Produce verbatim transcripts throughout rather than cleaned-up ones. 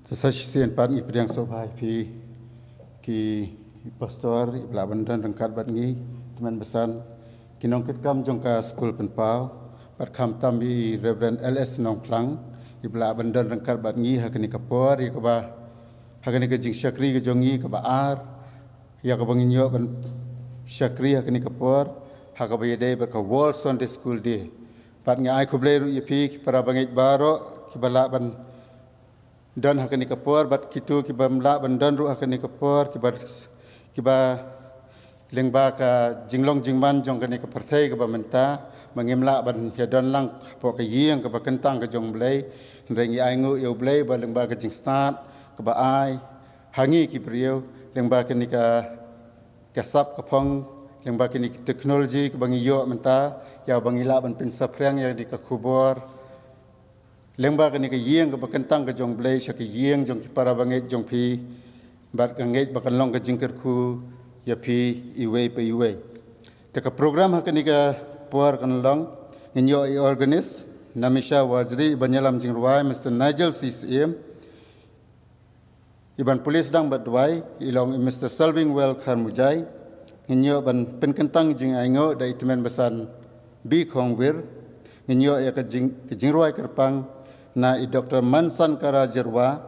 Te sa shisien pat ngi pdiang sngewbha ïa phi ki pastor, ïa ba lah ban don ryngkat bad ngi, tymmen basan, ki nongkitkam jong ka skul pynpaw, bad khamtam i Reverend L S Nongphlang, ïa ba lah ban don ryngkat bad ngi ha kane ka por, ïa kaba, ha kane ka jingshakri ka jong ngi kaba ar, ïa kaba ngin ïoh ban shakri ha kane ka por, ha kaba ïadei bad ka World Sunday School Day. Bad nga ai khublei ruh ïa phi ki para bangeit baroh, ki ba lah ban don ha kane ka por, bad kito ki bym lah ban don ruh ha kane ka por, ki ba, ki ba lyngba ka jinglong jingman jong kane ka pyrthei kaba mynta, ba ngim lah ban ïa don lang hapoh ka ïing kaba kyntang ka jong U Blei, hynrei ngi ainguh ïa U Blei ba lyngba ka jingstad kaba ai ha ngi ki briew, lyngba kane ka, ka sap ka phong, lyngba kane ka technology kaba ngi ïoh mynta, ïa ba ngi lah ban pynsaphriang ïa kane ka khubor lyngba kane ka ïing kaba kyntang ka jong U Blei sha ka ïing jong ki para bangeit jong phi, bad nga ngeit ba kan long ka jingkyrkhu ïa phi iwei pa iwei. Te ka program ha kane ka por kan long, ngin ïoh i organist, Namisha Wajri, i ban ïalam jingrwai, Mister Nigel C. Syiem, i ban pule sdang bad duwai, i long i Mister Selving Well Kharmujai, ngin ïoh ban pynkyntang jingainguh da i tymmen basan B. Khongwir, ngin ïoh ïa ka jing, ka jingrwai kyrpang na i Doktor Mansan Kara Jyrwa,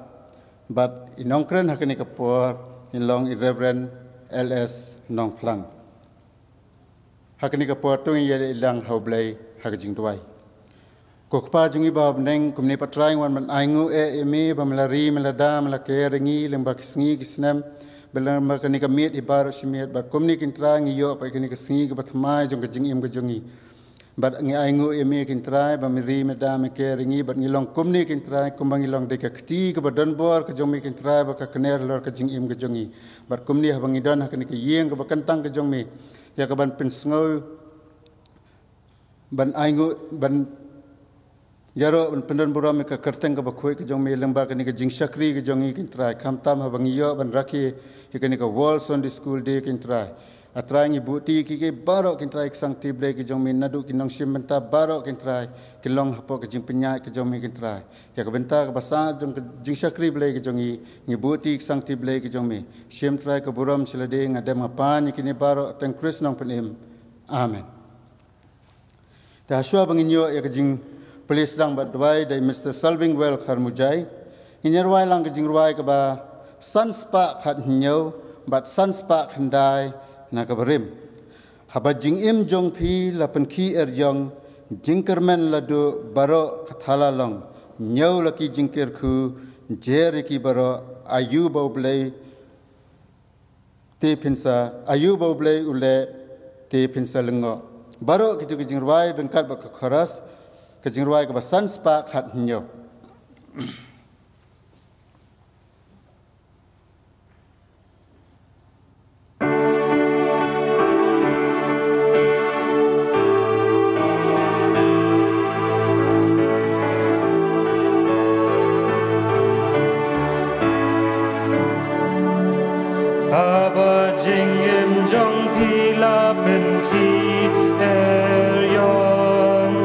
bad i nongkren ha kane ka por, i long i Reverend L S Nongphlang. Ha kane ka por to ngin ïa ïalang ha U Blei ha ka jingduwai. Ko Kpa jong ngi ba ha bneng, kumne pat Trai ngi wan ban ainguh eh ïa me ba me la ri, me la da, me la ker ïa ngi lyngba ki sngi ki snem, ba lyngba kane ka miet hi baroh shi miet, bad kumne kin Trai ngi ïoh pat ïa kane ka sngi kaba thymmai jong ka jingim ka jong ngi. Bad ngi ainguh ïa me kin Trai ba me ri, me da, me ker ïa ngi, bad ngi long kumne kin Trai kumba ngi long dei ka kti kaba don bor ka jong me kin Trai ba ka kner halor ka jingim ka jong ngi. Bad kumne haba ngi don ha kane ka ïing kaba kyntang ka jong me, ïa ka ban pynsngew, ban ainguh, ban ïaroh, ban pyndon burom ïa ka kyrteng kaba khuid ka jong me lyngba kane ka jingshakri ka jong ngi kin Trai. Khamtam haba ngi ïoh ban rakhe ïa kane ka World Sunday School Day kin Trai. A Trai ngi buh ti ki, ki baroh kin Trai ki sangti Blei ki jong me, naduh ki nongshim bynta baroh kin Trai, ki long hapoh ka jingpynïaid ka jong me kin Trai. Ïa ka bynta kaba sah jong ka jingshakri Blei ka jong ngi, ngi buh ti ki sangti Blei ki jong me. Shim Trai ka burom sha lade, nga dem nga pan ïa kine baroh ha kyrteng Khrist Nongpynim. Amen. Te ha shuwa ba ngin ïoh ïa ka jingpule sdang bad duwai da i Mister Selving Well Kharmujai, ngin ïa rwai lang ka jingrwai kaba san spah khat hynñiew bad san spah khyndai na kaba rim. Haba jingim jong phi la pynkhih er ïong, jingkyrmen la duh, baroh ka thala long, ñiew la ki jingkyrkhu, jer ïa ki baroh, aïu ba U Blei te phin sa, aïu ba U Blei u leh te phin sa lyngngoh. Baroh kito ki jingrwai ryngkat bad ka chorus, ka jingrwai kaba san spah khat hynñiew. Haba jingim jong phi la pynkhih er ïong,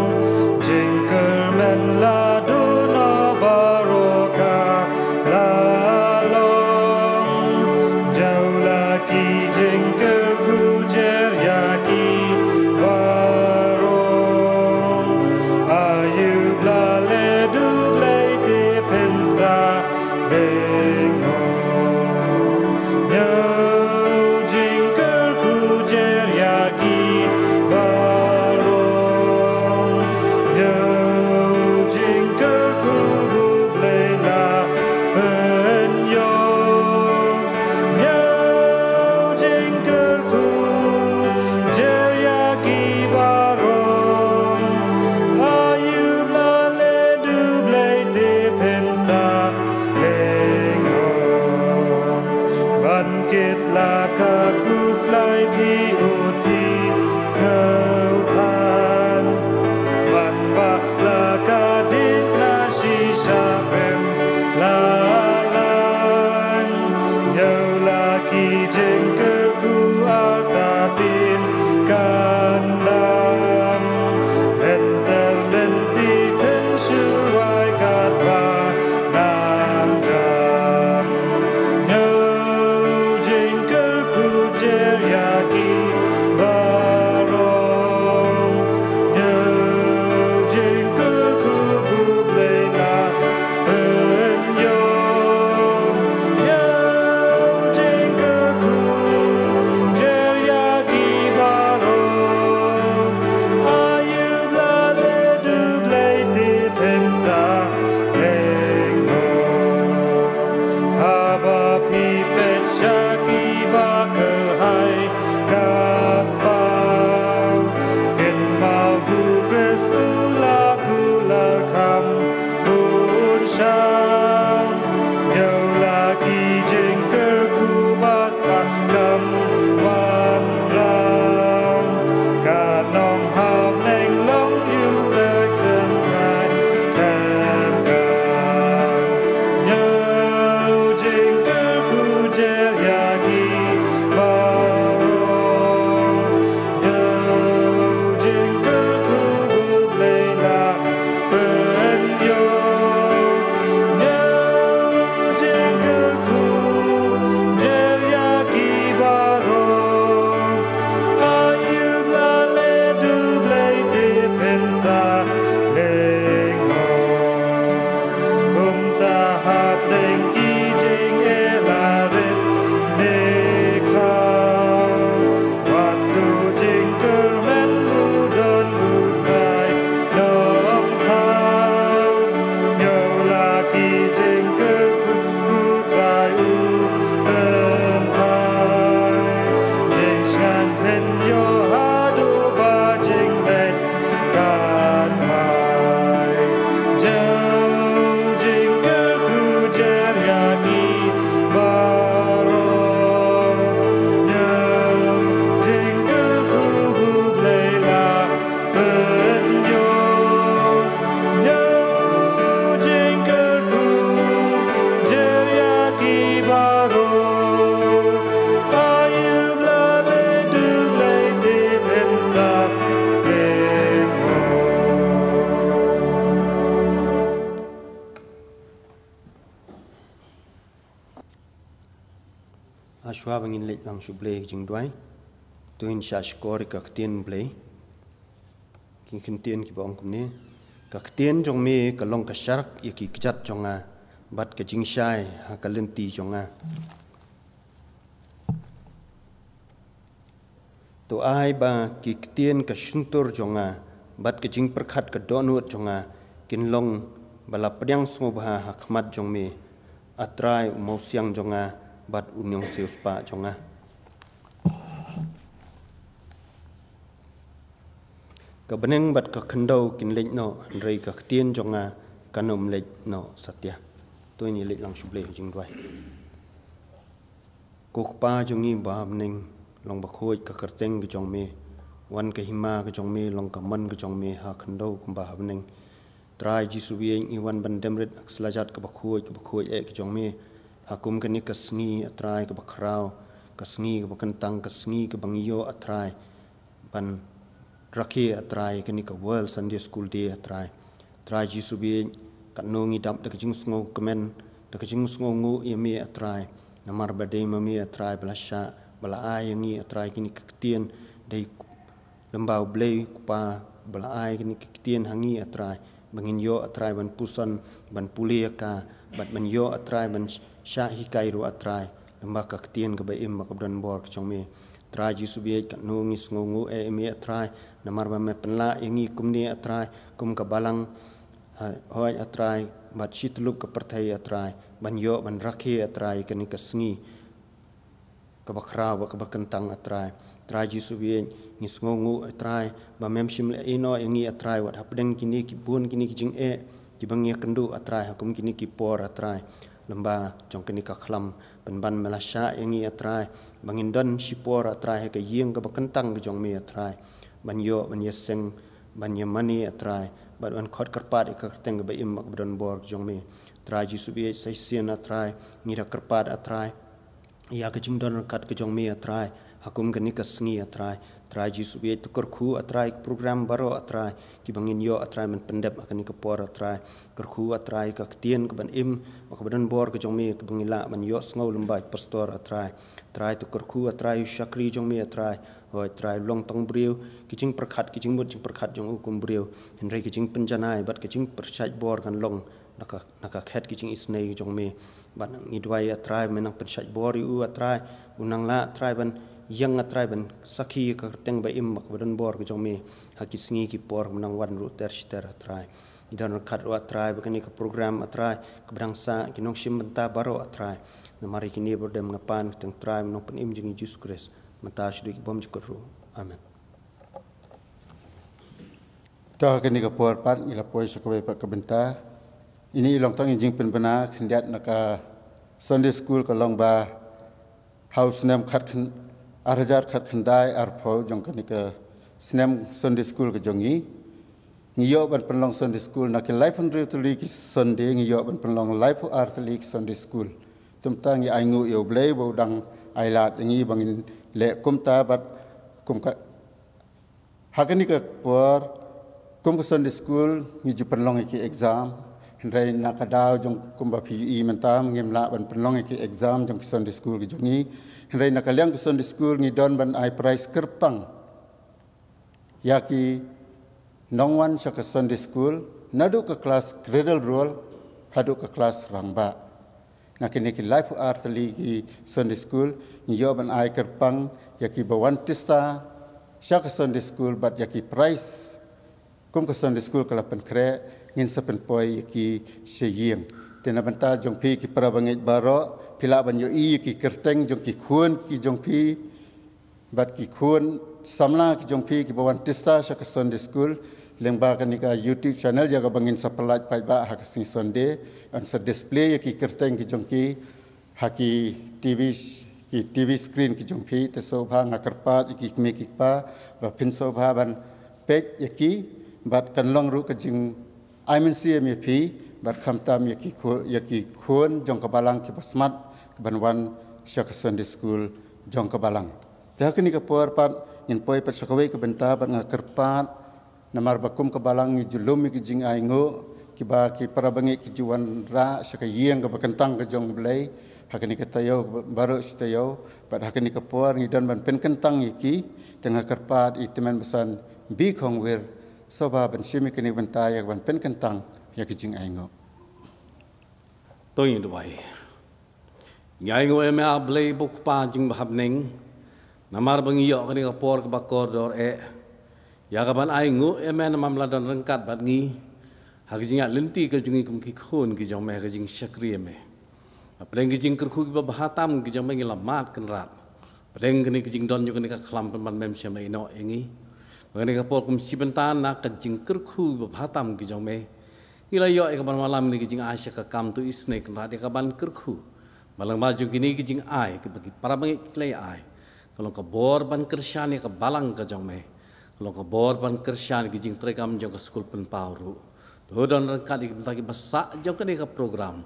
jingkyrmen la duh na baroh. Hashwa ba ngin leit lang sha U Blei ka jingduwai, to ngin shah shkor ïa ka ktien Blei. Ki ktien kiba ong kumne: Ka ktien jong me ka long ka sharak ïa ki kjat jong nga, bad ka jingshai ha ka lynti jong nga. To ai ba ki ktien ka shyntur jong nga bad ka jingpyrkhat ka dohnud jong nga kin long ba la pdiang sngewbha ha khmat jong me, A Trai, u mawsiang jong nga bad u nongsiewspah jong nga. Ka bneng bad ka khyndew kin leit noh, hynrei ka ktien jong nga kan ym leit noh satia. To ngin leit lang sha U Blei ka jingduwai. Ko Kpa jong ngi ba ha bneng, long bakhuid ka kyrteng ka jong me. Wan ka hima ka jong me, long ka mon ka jong me ha khyndew kumba ha bneng. Trai Jisu ba ïeit, ngi wan ban dem rit ha ka slajat kaba khuid, kaba khuid eh ka jong me. Ha kum kane ka sngi, A Trai, kaba khraw, ka sngi kaba kyntang, ka sngi kaba ngi ïoh, A Trai, ban rakhe, A Trai, kane ka World Sunday School Day, A Trai. Trai Jisu ba ïeit, katno ngi dap da ka jingsngewkmen, da ka jingsngewnguh ïa me, A Trai. Namar ba dei ma me, A Trai, ba la shah, ba la ai ïa ngi, A Trai, kine ki ktien, dei lem bad U Blei U Kpa ba la ai kine ki ktien ha ngi, A Trai, ba ngin ïoh, A Trai, ban puson, ban pule ïa ka, bad ban ïoh, A Trai, ban shah hikai ruh, A Trai, lem bad ka ktien kaba im bad kaba don bor ka jong me. Trai Jisu ba ïeit, katno ngi sngewnguh eh ïa me, A Trai, namar ba me pynlah ïa ngi kumne, A Trai, kum ka balang. Ha, hooid, A Trai, bad shi tyllup ka pyrthei, A Trai, ban ïoh ban rakhe, A Trai, kane ka sngi kaba khraw bad kaba kyntang, A Trai. Trai Jisu ba ïeit, ngi sngewnguh, A Trai, ba mem shym la ïehnoh ïa ngi, A Trai, wat hapdeng kine ki bun kine ki jingeh kiba ngi ïakynduh, A Trai, ha kum kine ki por, A Trai, lem bad jong kane ka khlam pynban me la shah ïa ngi, A Trai, ba ngin don shipor, A Trai, ha ka ïing kaba kyntang ka jong me, A Trai, ban ïoh ban ïaseng, ban ïamane, A Trai, bad ban khot kyrpad ïa ka kyrteng kaba im bad kaba don bor ka jong me. Trai Jisu ba ïeit, sa shisien, A Trai, ngi da kyrpad, A Trai, ïa ka jingdon ryngkat ka jong me, A Trai, ha kum kane ka sngi, A Trai. Trai Jisu ba ïeit, to kyrkhu, A Trai, ka program baroh, A Trai, kiba ngin ïoh, A Trai, ban pyndep ha kane ka por, A Trai. Kyrkhu, A Trai, ka ktien kaban im bad kaba don bor ka jong me, kaba ngin lah ban ïohsngew lem bad pastor, A Trai. Trai, to kyrkhu, A Trai, u shakri jong me, A Trai. Hooid, A Trai, long tang briew, ki jingpyrkhat, ki jingmut jingpyrkhat jong u kum briew, hynrei ki jingpynjanai bad ki jingpyrshah bor kan long na ka, na ka khet ki jingisynei jong me. Bad ngi duwai, A Trai, me nang pynshah bor ïa u, A Trai, u nang lah, A Trai, ban ïeng, A Trai, ban sakhi ïa ka kyrteng ba im bad kaba don bor ka jong me ha ki sngi ki por ba nang wan ruh ter shi ter, A Trai. Ngi don ryngkat ruh, A Trai, bad kane ka program, A Trai, kaba dang sah, ki nongshim bynta baroh, A Trai. Namar ïa kine baroh dem nga pan ha ka kyrteng U Trai bad u Nongpynim jong ngi Jisu Khrist, mynta shaduh ki bymjukut ruh. Amen. To ha kane ka por pat ngi la poi sha kawei pat ka bynta. Ine i long tang i jingpynbna khyndiat na ka Sunday School ka long ba ha u snem khat khyn-, ar hajar khat khyndai arphew jong kane ka snem Sunday School ka jong ngi, ngi ïoh ban pynlong Sunday School na ki laiphew hynriew tylli ki Sunday, ngi ïoh ban pynlong laiphew ar tylli ki Sunday School. Te mynta ngi ainguh ïa U Blei ba u dang ailad ïa ngi ba ngin leh kumta bad kum ka Ha kane ka por, kum ka Sunday School, ngi ju pynlong ïa ki exam. Hynrei na ka daw jong kumba phi ïohi mynta, ngim lah ban pynlong ïa ki exam jong ki Sunday School ki jong ngi. Hynrei na ka liang ka Sunday School, ngi don ban ai prize kyrpang ïa ki nongwan sha ka Sunday School, naduh ka klas Cradle Roll haduh ka klas Rangbah. Na kine ki laiphew ar tylli ki Sunday School, ngi ïoh ban ai kyrpang ïa ki ba wan tista sha ka Sunday School bad ïa ki prize kum ka Sunday School ka la pynkhreh, ngin sa pynpoi ïa ki sha ïing. Te na bynta jong phi ki para bangeit baroh, phi lah ban ïohi ïa ki kyrteng jong ki khun ki jong phi bad ki khun samla ki jong phi kiba wan tista sha ka Sunday School lyngba kane ka YouTube channel ïa kaba ngin sa pynlait paidbah ha ka sngi Sunday, yn sa display ïa ki kyrteng ki jong ki ha ki TV sh-, ki TV screen ki jong phi. Te sngewbha, nga kyrpad ïa ki kmie ki kpa ba phin sngewbha ban peit ïa ki bad kan long ruh ka jing ai mynsiem ïa phi bad khamtam ïa ki khu-, ïa ki khun jong ka balang kiba smat kaban wan sha ka Sunday School jong ka balang. Te ha kane ka por pat Ngin poi pat sha kawei ka bynta bad nga kyrpad namar ba kum ka balang ngi ju lum ïa ki jingainguh kiba ki para bangeit ki ju wanrah sha ka ïing kaba kyntang ka jong U Blei ha kane ka taïew baroh shi taïew, bad ha kane ka por ngi don ban pynkyntang ïa ki. Te nga kyrpad ïa i Tymmen Basan B. Khongwir, sngewbha ban shim ïa kane ka bynta ïa ka ban pynkyntang ïa ki jingainguh. To ngin duwai. Ngi ainguh ïa me, A Blei ba u Kpa jingbha bneng, namar ba ngi ïoh kane ka por kaba kordor eh ïa ka ban ainguh ïa me namar me la don ryngkat bad ngi ha ka jingïaid lynti ka jong ngi kum ki khun ki jong me ha ka jingshakri ïa me. Hapdeng ki jingkyrkhu kiba bha tam ki jong me ngi la mad kynrad. Hapdeng kane ka jingdon jong kane ka khlam pynban mem shym la ïehnoh ïa ngi. Ba kane ka por kum shi bynta na ka jingkyrkhu kiba bha tam ki jong me, ngi la ïoh ïa ka ban wallam ïa ka jingai sha ka kam, to isynei kynrad ïa ka ban kyrkhu. Ba lyngba jong kine ki jingai kiba ki para bangeit ki la ïa ai, ka long ka bor ban kyrshan ïa ka balang ka jong me, ka long ka bor ban kyrshan ïa ki jingtrei kam jong ka Skul Pynpaw ruh. To don ryngkat ïa ki bynta kiba sah jong kane ka program.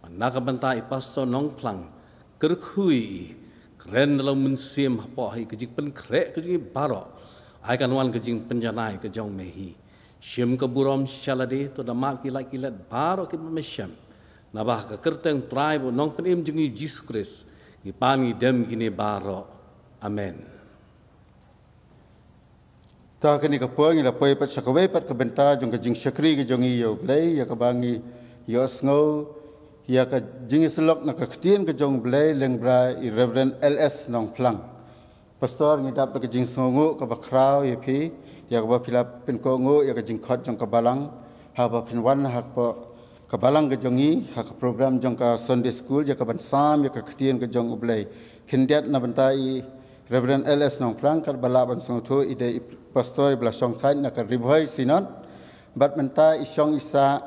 Bad na ka bynta i Pastor Nongphlang, kyrkhu ïa i, kren da la u Mynsiem hapoh hi, ka jingpynkhreh ka jong i baroh, ai kan wan ka jingpynjanai ka jong me hi. Shim ka burom sha lade, to da map ki lait ki let baroh kiba me shem. Naba ha ka kyrteng Trai bad u Nongpynim jong ngi Jisu Khrist ngi pan ngi dem kine baroh. Amen. Ta kane ka por ngi la poi pat sha kawei pat ka bynta jong ka jingshakri ka jong ngi ïa U Blei, ïa kaba ngi ïohsngew ïa ka jingïasyllok na ka Ktien ka jong U Blei lyngba i Reverend L S Nongphlang. Pastor, ngi dap da ka jingsngewnguh kaba khraw ïa phi, ïa kaba phi la pynkohnguh ïa ka jingkhot jong ka balang, haba phin wan hapoh ka balang ka jong ngi ha ka program jong ka Sunday School, ïa ka ban sam ïa ka Ktien ka jong U Blei. Khyndiat na bynta i Reverend L S Nongphlang, katba lah ban sngewthuh i dei i Pastor iba la shongthait na ka Ri Bhoi Synod, bad mynta i shong i sah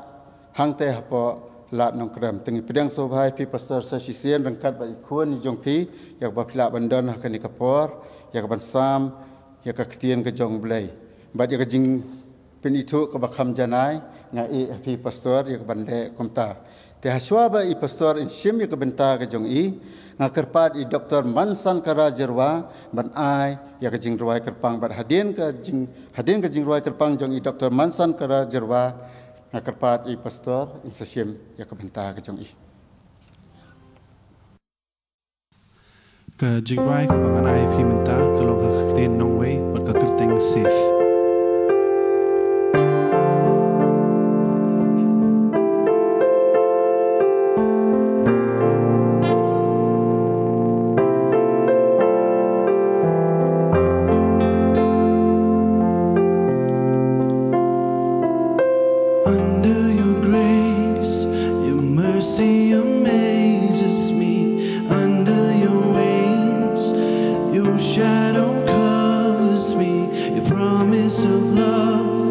hangtei hapoh Lad Nongkrem. Te ngi pdiang sngewbha ïa phi Pastor sa shisien ryngkat bad i khun i jong phi, ïa kaba phi lah ban don ha kane ka por ïa ka ban sam ïa ka Ktien ka jong U Blei. Bad ïa ka jingpynithuh kaba kham janai nga ïeh ha phi Pastor ïa ka ban leh kumta. Te hashwa ba i Pastor in shim ïa ka bynta ka jong i, nga kyrpad i Doktor Mansankara Jyrwa ban ai ïa ka jingrwai kyrpang. Bad hadien ka jing, hadien ka jingrwai kyrpang jong i Doktor Mansankara Jyrwa, nga kyrpad i Pastor in sa shim ïa ka bynta ka jong i. Ka jingrwai kaba ngan ai ïa phi mynta ka long ha ka ktien nongwei bad ka kyrteng Sith. Under your grace, your mercy amazes me. Under your wings, your shadow covers me. Your promise of love,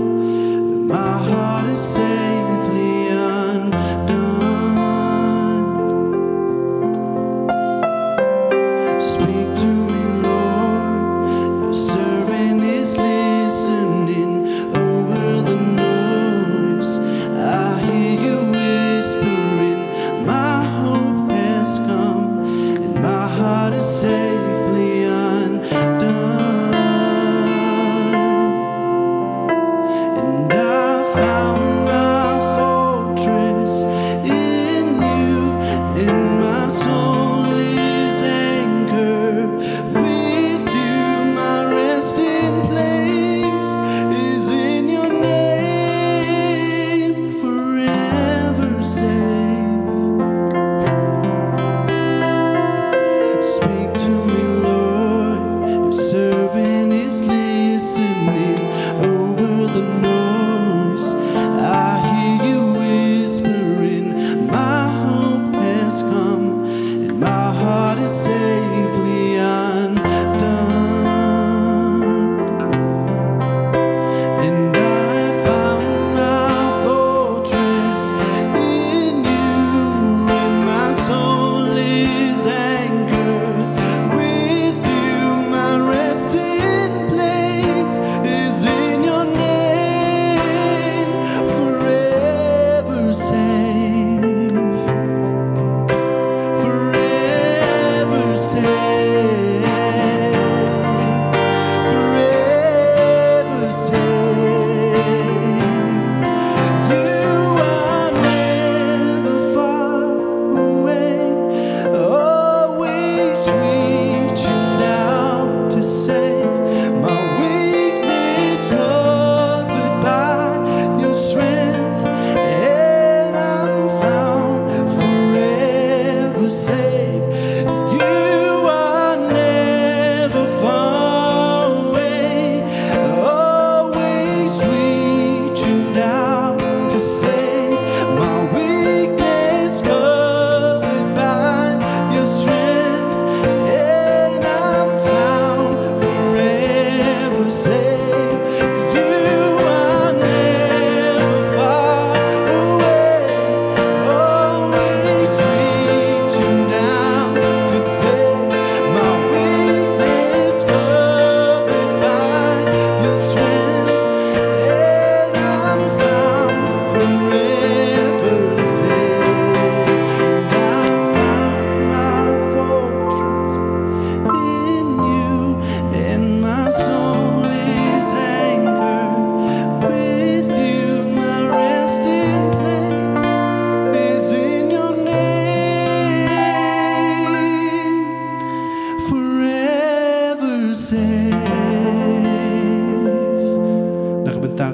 my heart is safely undone. Speak to me, Lord. Your servant is listening over the noise. I hear you whispering, my hope has come, and my heart is safely undone. And I found my fortress in you, and my soul is anchored with you. My resting place is in your name, forever safe. Speak to me, Lord. Your servant is listening over the noise. I hear you whispering, my hope has come, and my heart is safely undone. And I found my fortress in you, and my soul is anchored with you. My resting place is in your name.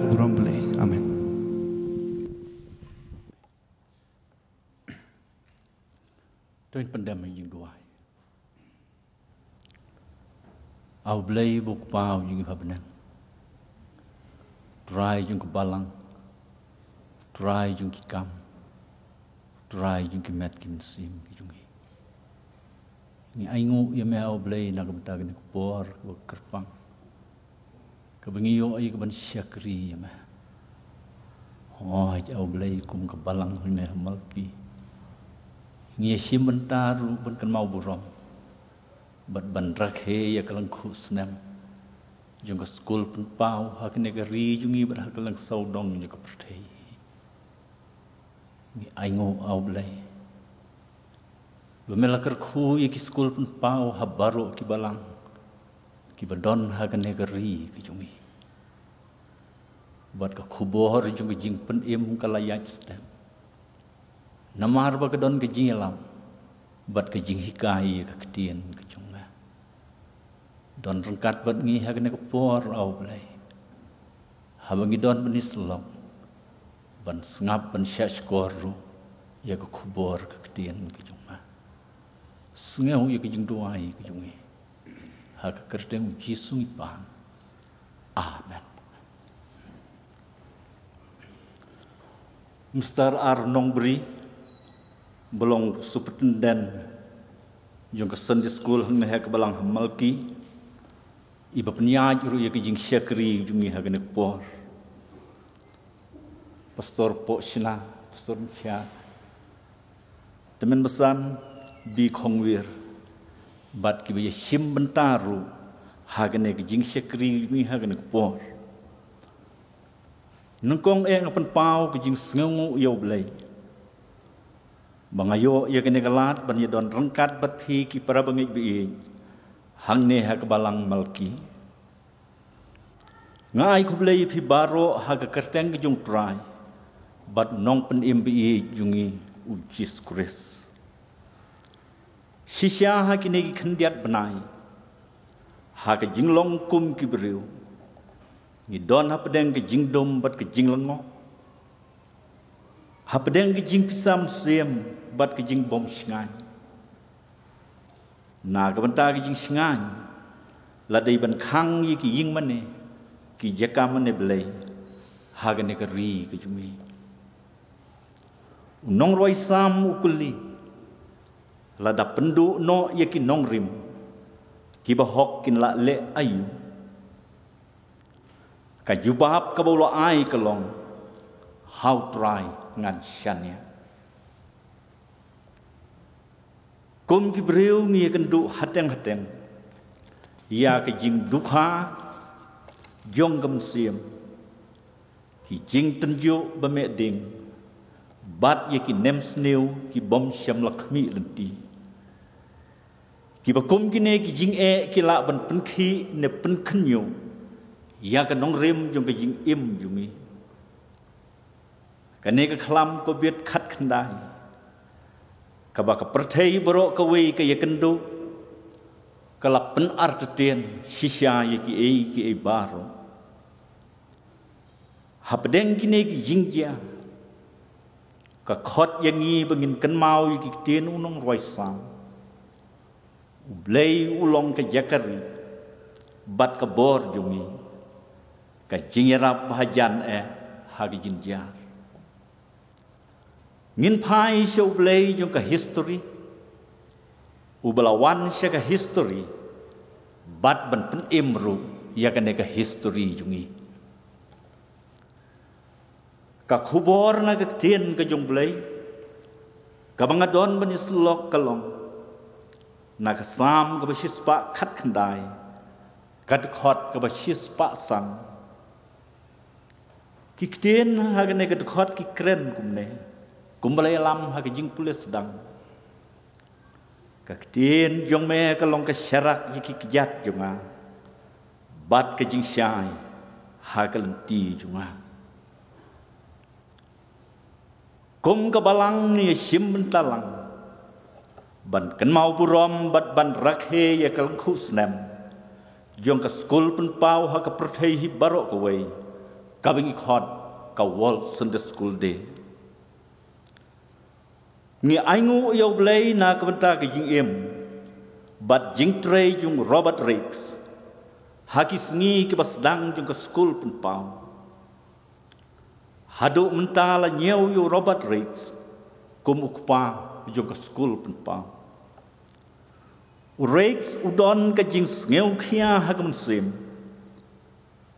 Burom Blei. Amen. To ngin pyndem ha ka jingduwai. A U Blei uba U Kpa jong ngi uba ha bneng, Trai jong ka balang, Trai jong ki kam, Trai jong ki met ki mynsiem ki jong ngi. Ngi ainguh ïa me, A U Blei, na ka bynta kane ka por kaba kyrpang, kaba ngi ïoh ïa kaban shakri ïa me. Hooid, A U Blei, kum ka balang jong me ha Malki, ngi ïashim bynta ruh ban kynmaw burom bad ban rakhe ïa ka lyngkhuh snem jong ka skul pynpaw ha kane ka ri jong ngi bad ha ka lyngsawdong jong ka pyrthei. Ngi ainguh, A U Blei, ba me la kyrkhu ïa ki skul pynpaw ha baroh ki balang kiba don ha kane ka ri ka jong ngi. Bad ka khubor jong ka jingpynim ka la ïaid step, namar ba ka don ka jingïalam bad ka jinghikai ïa ka ktien ka jong me. Don ryngkat bad ngi ha kane ka por, A U Blei, haba ngi don ban ïasyllok, ban sngap, ban shahshkor ruh ïa ka khubor ka ktien ka jong me. Sngew ïa ka jingduwai ka jong ngi, ha ka kyrteng U Jisu ngi pan. Amen. Mister R Nongbri, ba long superintendent jong ka Sunday School hangne ha ka balang ha Malki, iba pynïaid ruh ïa ka jingshakri jong ngi ha kane ka por. Pastor Pohshna, Pastor Mynshiat, Tymmen Basan, B Khongwir, bad kiba ïashim bynta ruh ha kane ka jingshakri jong ngi ha kane ka por. Nyngkong eh nga pynpaw ka jingsngewnguh ïa U Blei ba nga ïoh ïa kane ka lad ban ïadon ryngkat bad phi ki para bangeit ba ïeit hangne ha ka balang Malki. Nga ai khublei ïa phi baroh ha ka kyrteng ka jong U Trai bad Nongpynim ba ïeit jong ngi, U Jisu Khrist. Shisha ha kine ki khyndiat bnai, ha ka jinglong kum ki briew, ngi don hapdeng ka jingdum bad ka jinglyngngoh, hapdeng ka jingpisa mynsiem bad ka jingbymshngaiñ. Na ka bynta ka jingshngaiñ, la dei ban khang ïa ki ïingmane, ki jaka mane Blei ha kane ka ri ka jong ngi. U nongrwai Salm u kylli, lada pynduh noh ïa ki nongrim, ki bahok kin lah leh aïu? Ka jubab kaba u la ai ka long, ha U Trai ngan shaniah. Kum ki briew ngi ïakynduh hateng hateng ïa ka jingdukha jong ka mynsiem, ki jingtynjuh ba meh ding, bad ïa ki nemsniew ki bym shym la khmih lynti. Kiba kum kine ki jingeh ki lah ban pynkhih ne pynkhynñiuh ïa ka nongrim jong ka jingim jong ngi. Kane ka khlam Covid khatkhyndai, kaba ka pyrthei baroh kawei ka ïakynduh, ka la pynartatien shisha ïa kiei kiei baroh. Hapdeng kine ki jingjia, ka khot ïa ngi ba ngin kynmaw ïa ki ktien u nongrwai Salm. U Blei u long ka jaka ri bad ka bor jong ngi, ka jingïarap ba hajan eh ha ka jynjar. Ngin phai sha U Blei jong ka history, uba la wan sha ka history, bad ban pynim ruh ïa kane ka history jong ngi. Ka khubor na ka ktien ka jong U Blei kaba nga don ban ïasyllok ka long na ka Salm kaba shispah khatkhyndai, ka dkhot kaba shispah san. Ki ktien ha kane ka dkhot ki kren kumne, kumba la ïalam ha ka jingpule sdang: Ka ktien jong me ka long ka sharak ïa ki kjat jong nga, bad ka jingshai ha ka lynti jong nga. Kum ka balang ngi ïashim bynta lang ban kynmaw burom bad ban rakhe ïa ka lyngkhuh snem jong ka skul pynpaw ha ka pyrthei hi baroh kawei, kaba ngi khot ka World Sunday School Day. Ngi ainguh ïa U Blei na ka bynta ka jingim bad jingtrei jong u Robert Raikes ha ki sngi kiba sdang jong ka skul pynpaw. Haduh mynta la ñiew ïa u Robert Raikes kum u kpa jong ka skul pynpaw. U Raikes u don ka jingsngewkhia ha ka mynsiem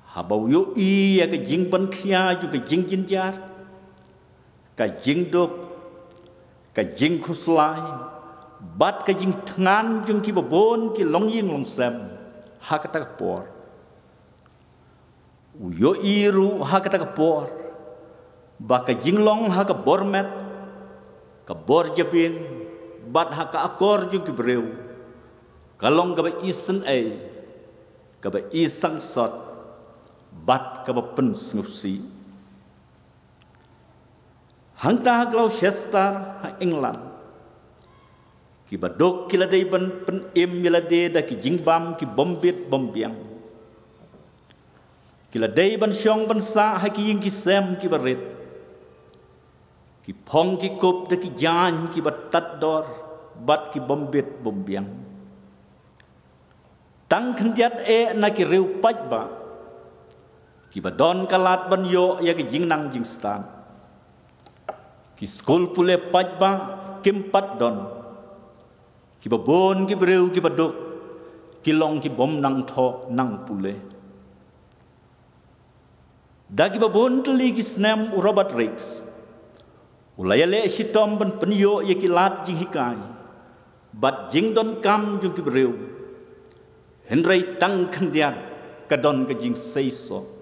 haba u ïohi ïa ka jingpynkhia jong ka jingjynjar, ka jingduk, ka jingkhuslai bad ka jingthngan jong kiba bun ki longïing longsem ha kata ka por. U ïohi ruh ha kata ka por ba ka jinglong ha ka bor met, ka bor jabieng bad ha ka akor jong ki briew ka long kaba isynei, kaba isangsot bad kaba pynsngewsih. Hangta ha Gloucester ha England, kiba duk ki la dei ban pynim ïa lade da ki jingbam ki bym bit bym biang. Ki la dei ban shong ban sah ha ki ïing ki sem kiba rit, ki phong ki kup da ki jaiñ kiba tad dor bad ki bym bit bym biang. Tang khyndiat eh na ki riew paidbah kiba don ka lad ban ïoh ïa ka jingnang jingstad. Ki skul pule paidbah kim pat don. Kiba bun ki briew kiba duk ki long ki bym nang thoh nang pule. Da kiba bun tylli ki snem u Robert Raikes u la ïaleh shitom ban pynïoh ïa ki lad jinghikai bad jingdonkam jong ki briew. Hynrei tang khyndiat ka don ka jingseisoh.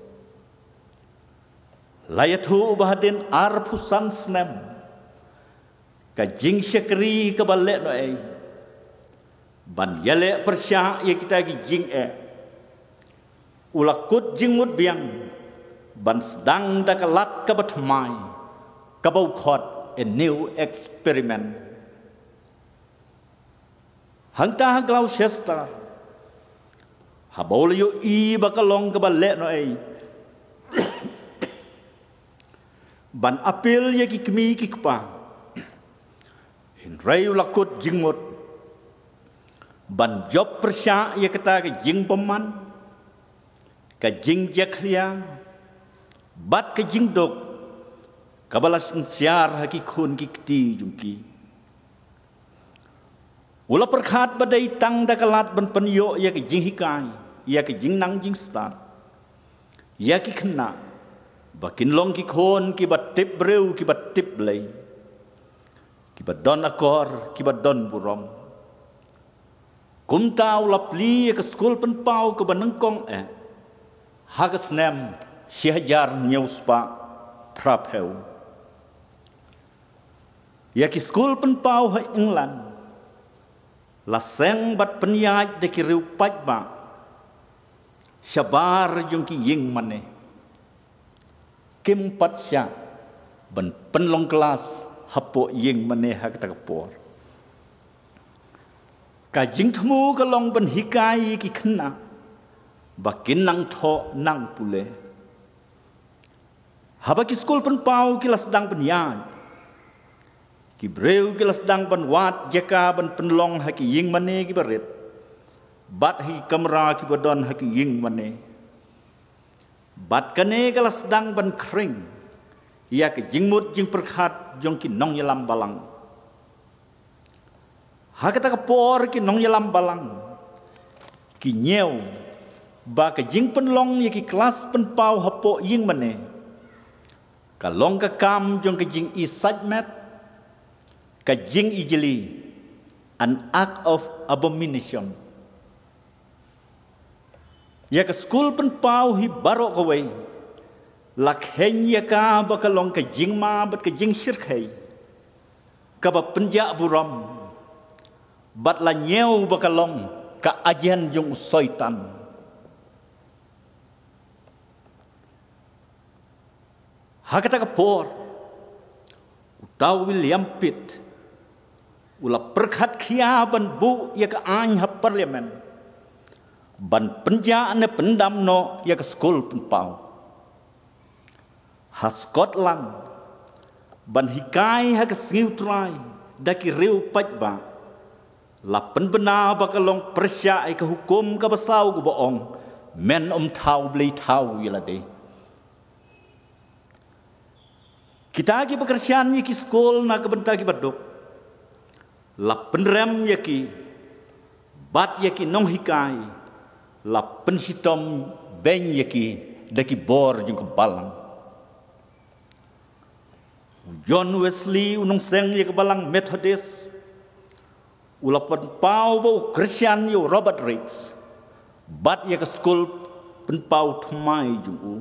La ïathuh ba hadien arphew san snem ka jingshakri kaba lehnohei ban ïaleh pyrshah ïa kita ki jingeh, u la kut jingmut biang ban sdang da ka lad kaba thymmai kaba u khot a new experiment. Hangta ha Gloucester, haba u la ïohi ba ka long kaba lehnohei ban appeal ïa ki kmie ki kpa, hynrei u la kut jingmut ban jop pyrshah ïa kata ka jingbymman, ka jingjakhlia bad ka jingduk kaba la synshar ha ki khun ki kti jong ki. U la pyrkhat ba dei tang da ka lad ban pynïoh ïa ka jinghikai ïa ka jingnang jingstad ïa ki khynnah ba kin long ki khun kiba tip briew kiba tip Blei, kiba don akor kiba don burom. Kumta u la plie ïa ka skul pynpaw kaba nyngkong eh ha ka snem shi hajar hynñiew spah phraphew. Ïa ki skul pynpaw ha England la seng bad pynïaid da ki riew paidbah shabar jong ki ïing mane. Kim pat shah ban pynlong klas hapoh ïing mane ha kata ka por. Ka jingthmu ka long ban hikai ïa ki khynnah ba kin nang thoh nang pule. Haba ki skul pynpaw ki la sdang ban ïaid, ki briew ki la sdang ban wad jaka ban pynlong ha ki ïing mane kiba rit bad ha ki kamra kiba don ha ki ïing mane. Bad kane ka la sdang ban khring ïa ka jingmut jingpyrkhat jong ki nongïalam balang. Ha kata ka por ki nongïalam balang ki ñiew ba ka jingpynlong ïa ki klas pynpaw hapoh ïing mane ka long ka kam jong ka jingisaitmet, ka jingijli, an act of abomination. Ïa ka skul pynpaw hi baroh kawei la kheiñ ïa ka ba ka long ka jingma bad ka jingshyrkhei kaba pynjah burom bad la ñiew ba ka long ka ajen jong u Soitan. Ha kata ka por, uta u William Pitt u la pyrkhat khia ban buh ïa ka aiñ ha Parliament ban pynjah ne pyndam noh ïa ka skul pynpaw. Ha Scotland, ban hikai ha ka sngi U Trai da ki riew paidbah, la pynbna ba ka long pyrshah ïa ka hukum kaba saw kaba ong, men ym thaw blei thaw ïa lade. Kita kiba kyrshan ïa ki skul na ka bynta kiba duk, la pynrem ïa ki, bad ïa ki nonghikai, la pynshitom beiñ ïa ki da ki bor jong ka balang. U John Wesley, u nongseng ïa ka balang Methodist, u la pynpaw ba u kyrshan ïa u Robert Raikes bad ïa ka skul pynpaw thymmai jong u.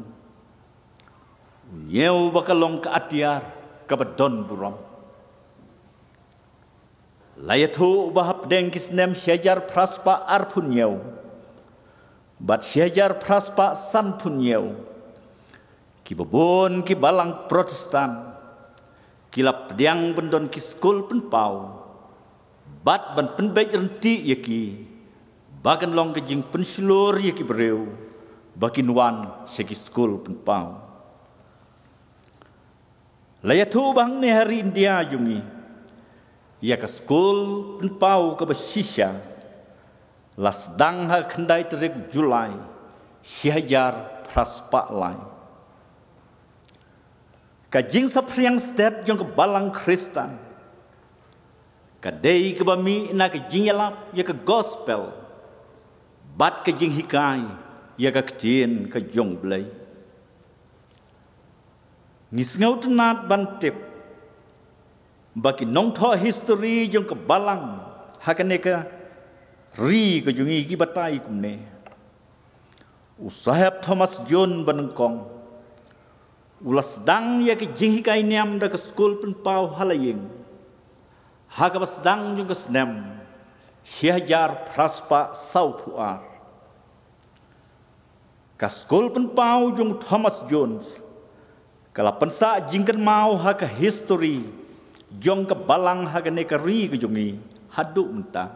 U ñiew ba ka long ka atiar kaba don burom. La ïathuh ba hapdeng ki snem shi hajar phra spah arphew hynñiew bad shi hajar phra spah sanphew hynñiew, kiba bun ki balang Protestant ki la pdiang ban don ki skul pynpaw bad ban pynbeit ryntih ïa ki, ba kan long ka jingpynshlur ïa ki briew ba kin wan sha ki skul pynpaw. La ïathuh ba hangne ha ri India jong ngi, ïa ka skul pynpaw kaba shisha la sdang ha ka khyndai tarik July shi hajar phra spah lai. Ka jingsaphriang stet jong ka balang Khristan ka dei kaba mih na ka jingïalap ïa ka gospel bad ka jinghikai ïa ka ktien ka jong U Blei. Ngi sngewtynnad ban tip ba ki nongthoh histori jong ka balang ha kane ka ri ka jong ngi ki batai kumne. U Saheb Thomas Jones ba nyngkong u la sdang ïa ka jinghikai niam da ka skul pynpaw ha la ïing ha kaba sdang jong ka snem shi hajar phra spah sawphew ar. Ka skul pynpaw jong u Thomas Jones ka la pynsah jingkynmaw ha ka histori jong ka balang ha kane ka ri ka jong ngi haduh mynta.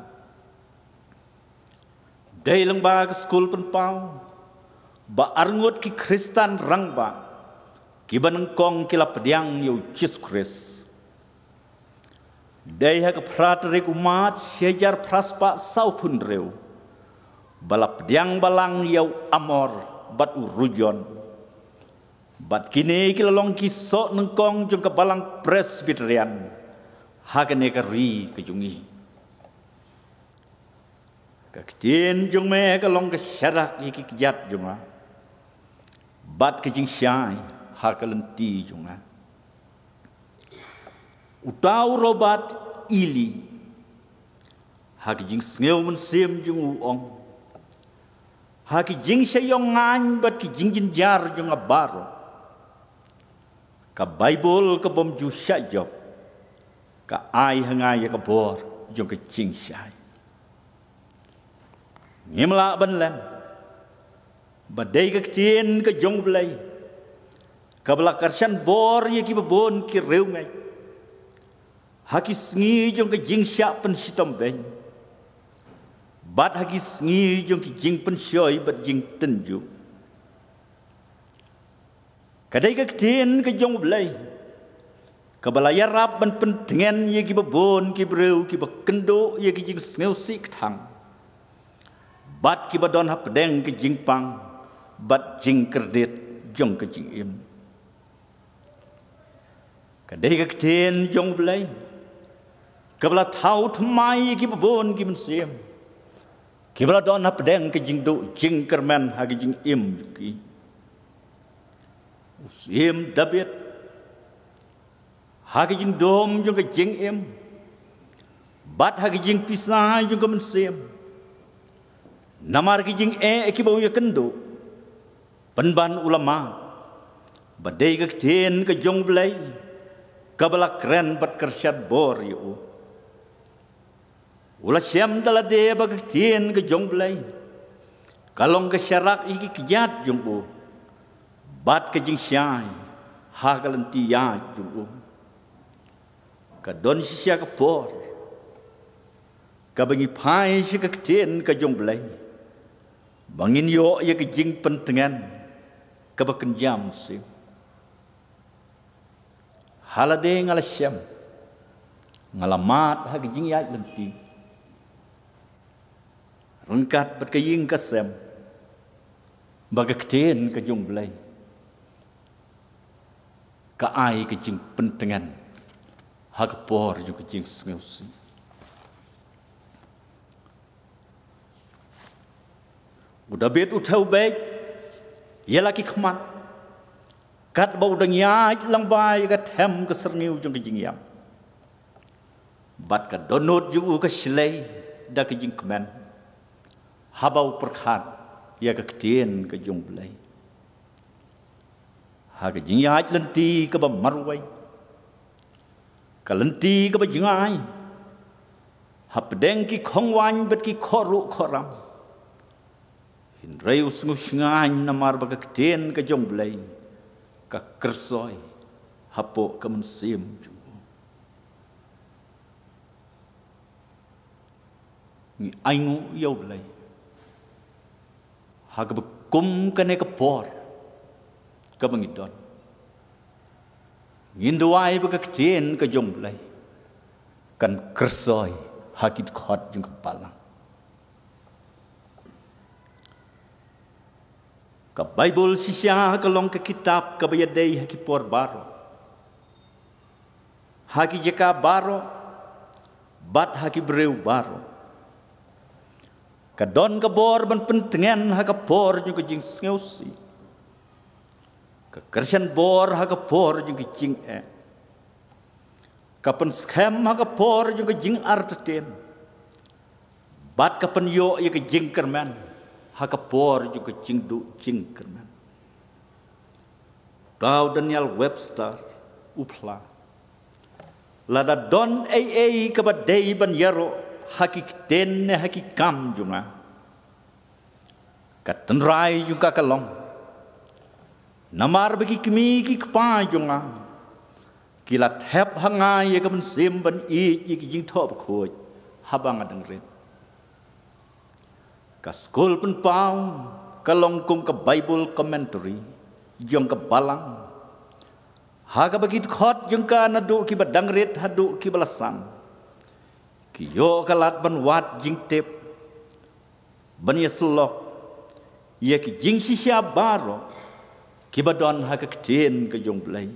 Dei lyngba ka skul pynpaw ba arngut ki Khristan rangbah kiba nyngkong ki la pdiang ïa U Jisu Khrist. Dei ha ka phra tarik u March shi hajar phra spah sawphew hynriew ba la pdiang balang ïa u Amor bad u Rujon. Bad kine ki la long ki soh nyngkong jong ka balang Presbyterian ha kane ka ri ka jong ngi. Ka ktien jong me ka long ka sharak ïa ki kjat jong nga bad ka jingshai ha ka lynti jong nga. Uta u Robert Ely ha ka jingsngew mynsiem jong u u ong, ha ki jingshah ïong ngaiñ bad ki jingjynjar jong nga baroh, ka Baibl ka bym ju shah jop ka ai ha nga ïa ka bor jong ka jingshai. Ngim lah ban lem ba dei ka ktien ka jong U Blei kaba la kyrshan bor ïa kiba bun ki riewngeit ha ki sngi jong ka jingshah pynshitom beiñ bad ha ki sngi jong ki jingpynshoi bad jingtynjuh. Ka dei ka ktien ka jong U Blei kaba la ïarap ban pyntngen ïa kiba bun ki briew kiba kynduh ïa ki jingsngewsih kthang bad kiba don hapdeng ka jingpang bad jingkyrdit jong ka jingim. Ka dei ka ktien jong U Blei kaba la thaw thymmai ïa kiba bun ki mynsiem kiba la don hapdeng ka jingduh jingkyrmen ha ka jingim jong ki. U Syiem David ha ka jingdum jong ka jingim bad ha ka jingpisa jong ka mynsiem namar ki jingeh kiba u ïakynduh, pynban u la mad ba dei ka ktien ka jong U Blei kaba la kren bad kyrshan bor ïa u. U la shem da lade ba ka ktien ka jong U Blei ka long ka sharak ïa ki kjat jong u bad ka jingshai ha ka lynti ïaid jong u. Ka don shisha ka por kaba ngi phai sha ka ktien ka jong U Blei ba ngin ïoh ïa ka jingpyntngen kaba kynja mynsiem. Ha lade nga la shem, nga la mad ha ka jingïaid lynti ryngkat bad ka ïing ka sem, ba ka ktien ka jong U Blei ka ai ka jingpyntngen ha ka por jong ka jingsngewsih. U Dabid u thew beit ïa la ki khmat, katba u dang ïaid lyngba ïa ka them ka syrngiew jong ka jingïap, bad ka dohnud jong u ka shlei da ka jingkmen haba u pyrkhat ïa ka ktien ka jong U Blei. Ha ka jingïaid lynti kaba marwei, ka lynti kaba jngai, hapdeng ki khongwaiñ bad ki khohruh khohram, hynrei u sngewshngaiñ namar ba ka ktien ka jong U Blei ka kyrsoi hapoh ka mynsiem jong u. Ngi ainguh ïa U Blei ha kaba kum kane ka por kaba ngi don, ngin duwai ba ka ktien ka jong U Blei kan kyrsoi ha ki dkhot jong ka balang. Ka Baibl shisha ka long ka kitab kaba ïadei ha ki por baroh, ha ki jaka baroh, bad ha ki briew baroh. Ka don ka bor ban pyntngen ha ka por jong ka jingsngewsih, ka kyrshan bor ha ka por jong ka jingeh, ka pynskhem ha ka por jong ka jingartatien, bad ka pynïoh ïa ka jingkyrmen ha ka por jong ka jingduh jingkyrmen. Dau Daniel Webster u phla, lada don ei ei kaba dei ban ïaroh ha ki ktien ne ha ki kam jong nga, ka tynrai jong ka ka long, namar ba ki kmie ki kpa jong nga ki la thep ha nga ïa ka mynsiem ban ïeit ïa ki jingthoh bakhuid haba nga dang rit. Ka Skul Pynpaw ka long kum ka Bible commentary jong ka balang, ha kaba ki dkhot jong ka naduh kiba dang rit haduh kiba la san ki ïoh ka lad ban wad jingtip, ban ïasyllok ïa ki jingshisha baroh kiba don ha ka ktien ka jong U Blei.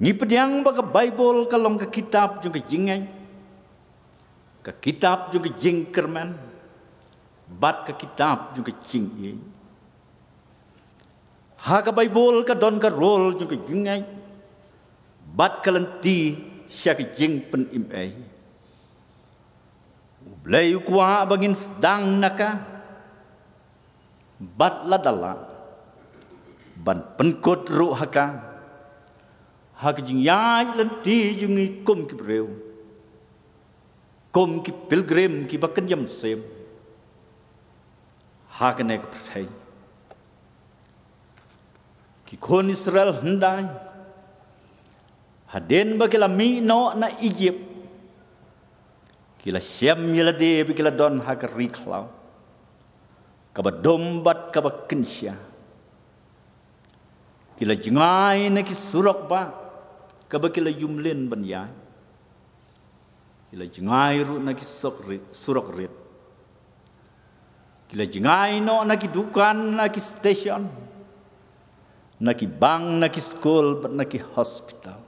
Ngi pdiang ba ka Baibl ka long ka kitab jong ka jingngeit, ka kitab jong ka jingkyrmen, bad ka kitab jong ka jingïeit. Ha ka Baibl ka don ka rol jong ka jingngeit bad ka lynti sha ka jingpynim ei. U Blei u kwah ba ngin sdang na ka, bad lada lah, ban pynkut ruh ha ka, ha ka jingïaid lynti jong ngi kum ki briew, kum ki pilgrim kiba kynja mynsiem ha kane ka pyrthei. Ki khun Israel hyndai, hadien ba ki la mih noh na Ijipt, ki la shem ïa lade ba ki la don ha ka ri khlaw kaba dum bad kaba kynsha. Ki la jngai na ki surok bah kaba ki la ïumlien ban ïaid. Ki la jngai ruh na ki sok rit, surok rit. Ki la jngai noh na ki dukan, na ki station, na ki bank, na ki skul, bad na ki hospital.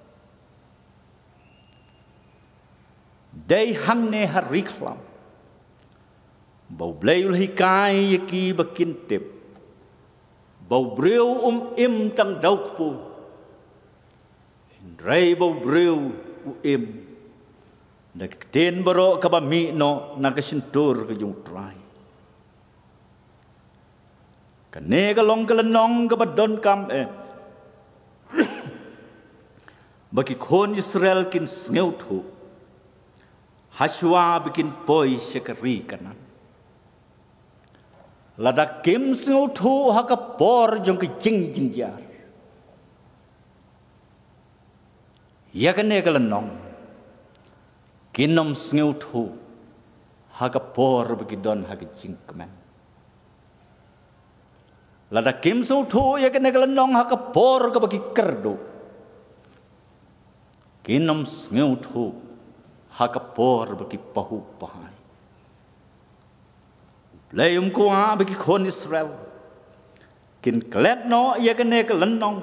Dei hangne ha ri khlaw ba U Blei u la hikai ïa ki ba kin tip ba u briew um im tang da u kpu, hynrei ba u briew u im da ka ktien baroh kaba mih noh na ka shyntur ka jong U Trai. Kane ka long ka lynnong kaba donkam eh ba ki khun Israel kin sngewthuh hashwa ba kin poi sha ka ri Kanaan. Lada kim sngewthuh ha ka por jong ka jingjynjar ïa kane ka lynnong, kin ym sngewthuh ha ka por ba ki don ha ka jingkmen. Lada kim sngewthuh ïa kane ka lynnong ha ka por kaba ki kyrduh, Kin ym sngewthuh ha ka por ba ki pahuh pahai. Blei um kwah ba ki khun Israel kin klet noh ïa kane ka lynnong,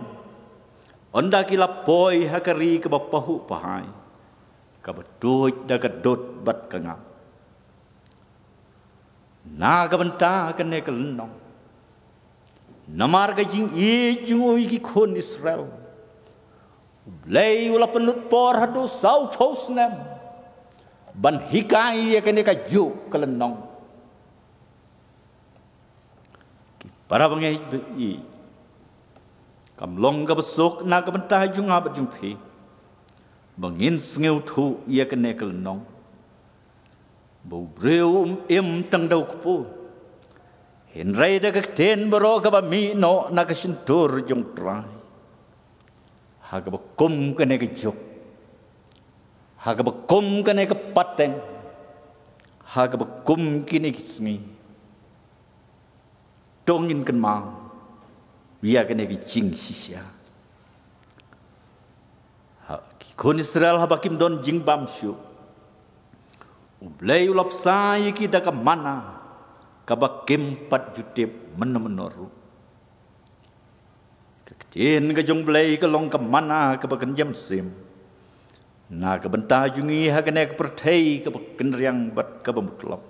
ynda ki la poi ha ka ri kaba pahuh pahai, kaba tuid da ka dud bad ka ngap. Na ka bynta kane ka lynnong, namar ka jingïeit jong u ïa ki khun Israel, U Blei u la pynlut por haduh saw phew snem ban hikai ïa kane kajuh ka lynnong. Ki para bangeit ba-ïeit, kam long kaba suk na ka bynta jong nga bad jong phi ba ngin sngewthuh ïa kane ka lynnong, ba u briew um im tang da u kpu, hynrei da ka ktien baroh kaba mih noh na ka shyntur jong U Trai. Ha kaba kum kane ka juk, ha kaba kum kane ka pateng, ha kaba kum kine ki sngi, to ngin kynmaw ïa kane ka jingshisha. Ha ki khun Israel haba kim don jingbam shuh, U Blei u la bsa ïa ki da ka manna kaba kim pat ju tip mynno mynno ruh. Ka ktien ka jong U Blei ka long ka manna kaba kynja mynsiem, na ka bynta jong ngi ha kane ka pyrthei kaba kynriang bad kaba mutlop.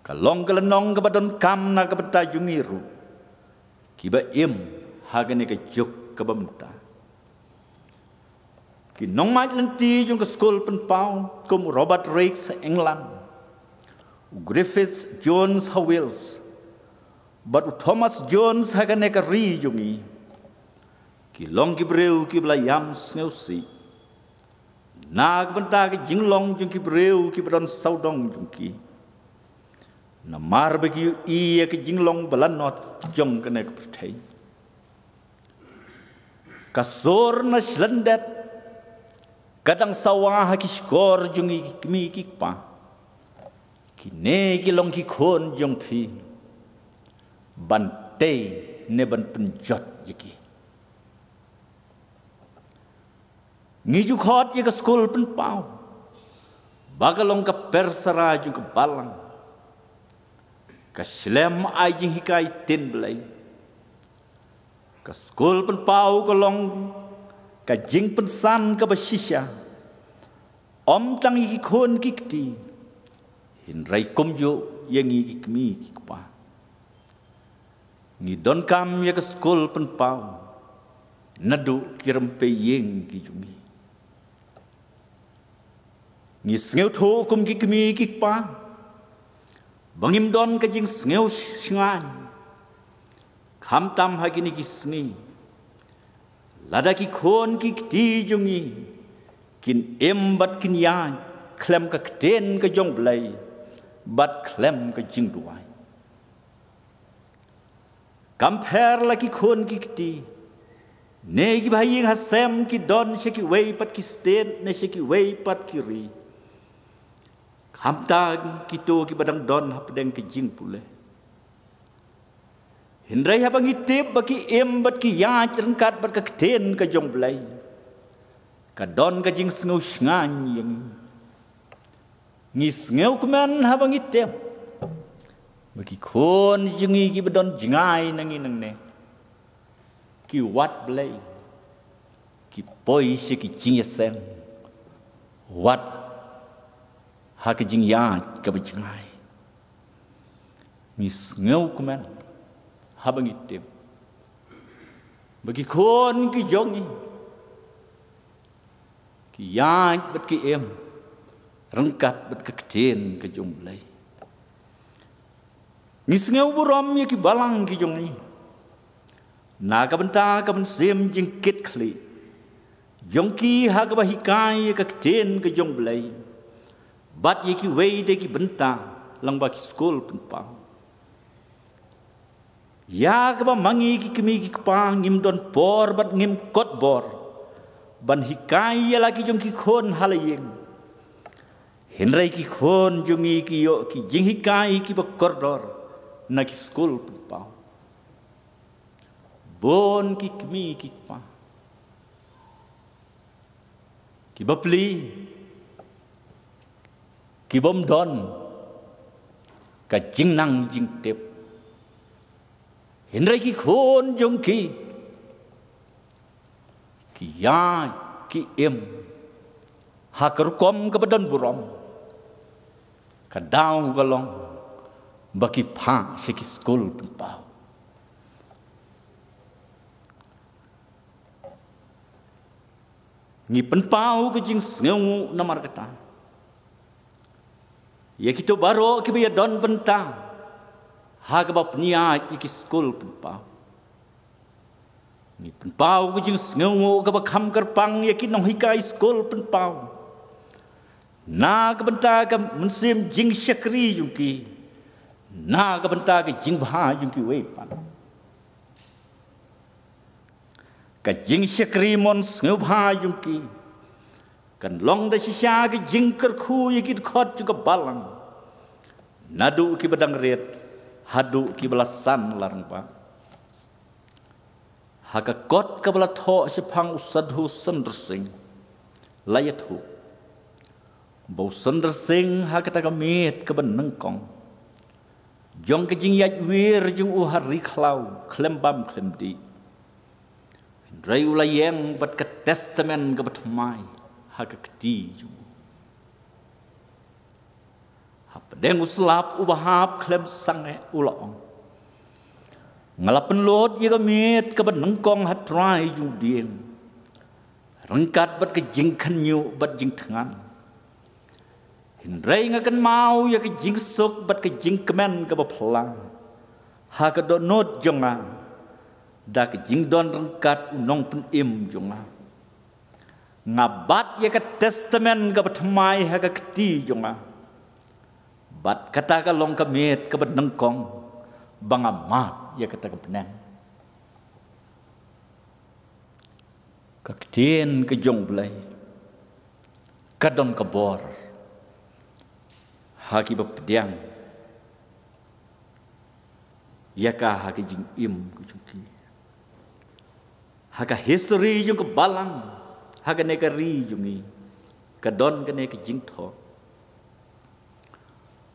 Ka long ka lynnong kaba donkam na ka bynta jong ngi ruh, kiba im ha kane ka juk kaba mynta. Ki nongmait lynti jong ka Skul Pynpaw kum u Robert Raikes ha England, u Griffith Jones ha Wales, bad u Thomas Jones ha kane ka ri jong ngi, ki long ki briew kiba la ïam sngewsih na ka bynta ka jinglong jong ki briew kiba don sawdong jong ki, namar ba ki ïohi ïa ka jinglong balanot jong kane ka pyrthei. Ka sur na shlyndet ka dang sawa ha ki shkor jong ngi ki kmie ki kpa. Kine ki long ki khun jong phi ban tei ne ban pynjot ïa ki. Ngi ju khot ïa ka Skul Pynpaw ba ka long ka persara jong ka balang, ka shlem ai jinghikai ktien Blei. Ka Skul Pynpaw ka long ka jingpynsan kaba shisha, ym tang ïa ki khun ki kti, hynrei kumjuh ïa ngi ki kmie ki kpa. Ngi donkam ïa ka Skul Pynpaw naduh ki rympei ïing ki jong ngi. Ngi sngewthuh kum ki kmie ki kpa ba ngim don ka jingsngew shngaiñ, khamtam ha kine ki sngi, lada ki khun ki kti jong ngi kin im bad kin ïaid khlem ka ktien ka jong U Blei bad khlem ka jingduwai. Kam pher la ki khun ki kti ne kiba ha ïing ha sem ki don sha kiwei pat ki state ne sha kiwei pat ki ri, khamtam kito kiba dang don hapdeng ka jingpule. Hynrei haba ngi tip ba ki im bad ki ïaid ryngkat bad ka ktien ka jong U Blei, ka don ka jingsngew shngaiñ ïa ngi. Ngi sngewkmen haba ngi tip ba ki khun jong ngi kiba don jngai na ngi nangne, ki wad Blei, ki poi sha ki jingïaseng, wat ha ka jingïaid kaba jngai. Ngi sngewkmen haba ngi tip ba ki khun ki jong ngi ki ïaid bad ki im ryngkat bad ka ktien ka jong U Blei. Ngi sngew burom ïa ki balang ki jong ngi na ka bynta ka mynsiem jingkitkhlieh jong ki ha kaba hikai ïa ka ktien ka jong U Blei bad ïa kiwei de ki bynta lyngba ki Skul Pynpaw. Ïa kaba ma ngi ki kmie ki kpa ngim don por bad ngim kot bor ban hikai ïa la ki jong ki khun ha la ïing, hynrei ki khun jong ngi ki ïoh ki jinghikai kiba kordor na ki Skul Pynpaw. Bun ki kmie ki kpa Ki bapli, ki bym don ka jingnang jingtip. Hynrei ki khun jong ki, ki ïaid, ki im ha ka rukom kaba don burom. Ka daw ka long ba ki phah sha ki skul pynpaw. Ngi pynpaw ka jingsngewnguh namar kata ïa kito baroh kiba ïadon bynta ha kaba pynïaid ïa ki skul pynpaw. Ngi pynpaw ka jingsngewnguh kaba kham kyrpang ïa ki nonghikai skul pynpaw na ka bynta ka mynsiem jingshakri jong ki, na ka bynta ka jingbha jong kiwei pat. Ka jingshakri mon sngewbha jong ki kan long da shisha ka jingkyrkhu ïa ki dkhot jong ka balang, naduh kiba dang rit haduh kiba la san la rangbah. Ha ka kot kaba la thoh shaphang u Sadhu Sundar Singh, la ïathuh ba u Sundar Singh ha kata ka miet kaba nyngkong jong ka jingïaid wir jong u ha ri khlaw khlem bam khlem dih, hynrei u la ïeng bad ka testament kaba thymmai ha ka kti jong u. Hapdeng u slap uba hap khlem sangeh u la ong, nga la pynlut ïa ka miet kaba nyngkong ha trai jong u dieng ryngkat bad ka jingkhynñiuh bad jingthngan. Hynrei nga kynmaw ïa ka jingsuk bad ka jingkmen kaba phylla ha ka dohnud jong nga da ka jingdon ryngkat u nongpynim jong nga. Nga bat ïa ka testament kaba thymmai ha ka kti jong nga. Bad kata ka long ka miet kaba nyngkong ba nga mad ïa kata ka bneng. Ka ktien ka jong U Blei ka don ka bor ha kiba pdiang ïa ka ha ka jingim ka jong ki. Ha ka history jong ka balang, ha kane ka ri jong ngi, ka don kane ka jingthoh.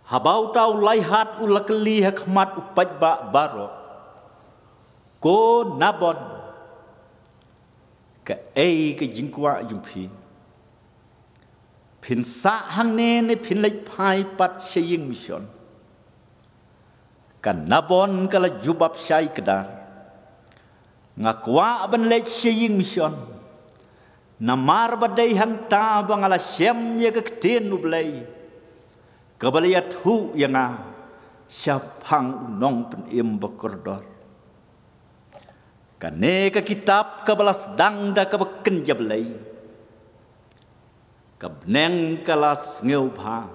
Haba uta u laihat u la kylli ha khmat u paidbah baroh, ko Nabon, kaei ka jingkwah jong phi? Phin sah hangne ne phin leit phai pat sha ïing mission? Ka Nabon ka la jubab shai kdar, nga kwah ban leit sha ïing mission, namar ba dei hangta ba nga la shem ïa ka ktien U Blei kaba la ïathuh ïa nga shaphang u nongpynim ba kordor. Kane ka kitab kaba la sdang da kaba kynja Blei, ka bneng ka la sngewbha